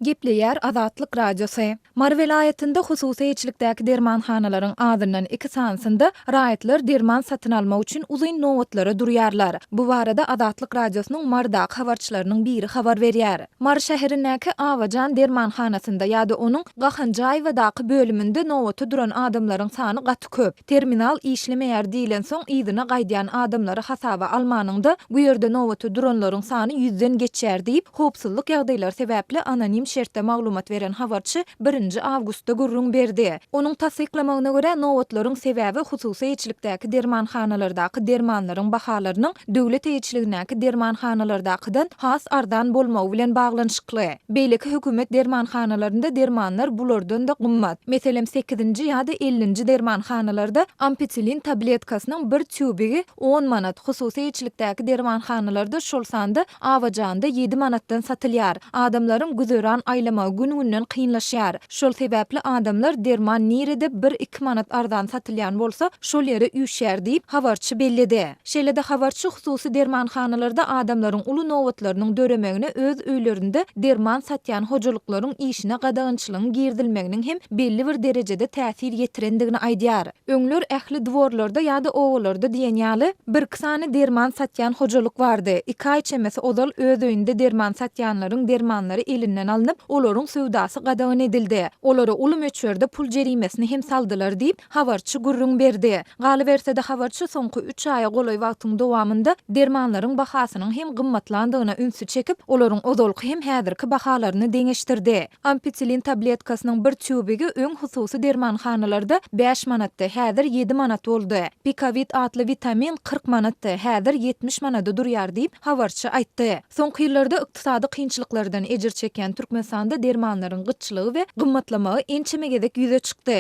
Gepleýär Azatlyk Radiosy. Mary welaýatynda hususy eýeçilikdäki dermanhanalaryň azyndan iki sanysynda raýatlar derman satyn almak üçin uzyn nobatlara durýarlar. Bu barada Azatlyk Radiosynyň Marydaky habarçylarynyň biri habar berýär. Mary şäherindäki Abajan dermanhanasynda ýa-da onuň Gahanjaýewadaky bölüminde nobata duran adamlaryň sany gaty köp. Terminal işlemeýär diýlensoň yzyna gaýdýan adamlary hasaba almanyňda, bu ýerde nobata duranlaryň sany ýüzden geçýär diýip, howpsuzlyk ýagdaýlary sebäpli anonim şertde maglumat beren habarçy birinji awgustda gürrüň berdi. Onuň tassyklamagyna görä, nobatlaryň sebäbi hususy eýeçilikdäki dermanhanalardaky dermanlaryň bahalarynyň döwlet eýeçiligindäki dermanhanalardakydan has arzan bolmagy bilen baglanyşykly. Beýleki hökümet dermanhanalarynda dermanlar bulardan-da gymmat. Meselem, sekizinji ýa-da ellinji dermanhanalarda ampicillin tabletkasynyň bir týubigi on manat, hususy eýeçilikdäki dermanhanalarda, şol sanda Abajanda ýedi manatdan satylýar. Adamlaryň güzeran aýlamagy gün-günden kynlaşýar. Şol sebäpli adamlar derman nirede bir-iki manat arzan satylýan bolsa, şol ýere üýşýär diýip, habarçy belledi. Şeýle-de habarçy hususy dermanhanalarda adamlaryň uly nobatlarynyň döremegine öz öýlerinde derman satýan hojalyklaryň işine gadagançylygyň girizilmeginiň hem belli bir derejede täsir ýetirendigini aýdýar. Öňler ähli dworlarda ýa-da obalarda diýen ýaly, birki sany derman satýan hojalyk bardy. Iki aý çemesi ozal öz öýünde derman satýanlaryň dermanlary elinden alnyp, olaryň söwdasy gadagan edildi. Olara uly möçberde pul jerimesini hem saldylar diýip, habarçy gürrüň berdi. Galyberse-de, habarçy soňky üç aýa golaý wagtyň dowamynda dermanlaryň bahasynyň hem gymmatlandygyna ünsi çekip, olaryň ozalky hem häzirki bahalaryny deňeşdirdi. Ampicillin tabletkasynyň bir týubigi öň hususy dermanhanalarda bäş manatdy, häzir ýedi manat boldy. Pikawit atly witamin 40 manatdy, häzir 70 manada durýar diýip, habarçy aýtdy. Soňky ýyllarda ykdysady kynçylyklardan ejir çekýän Türkmenistanda dermanlaryň gytçylygy we gymmatlamagy ençeme gezek ýüze çykdy.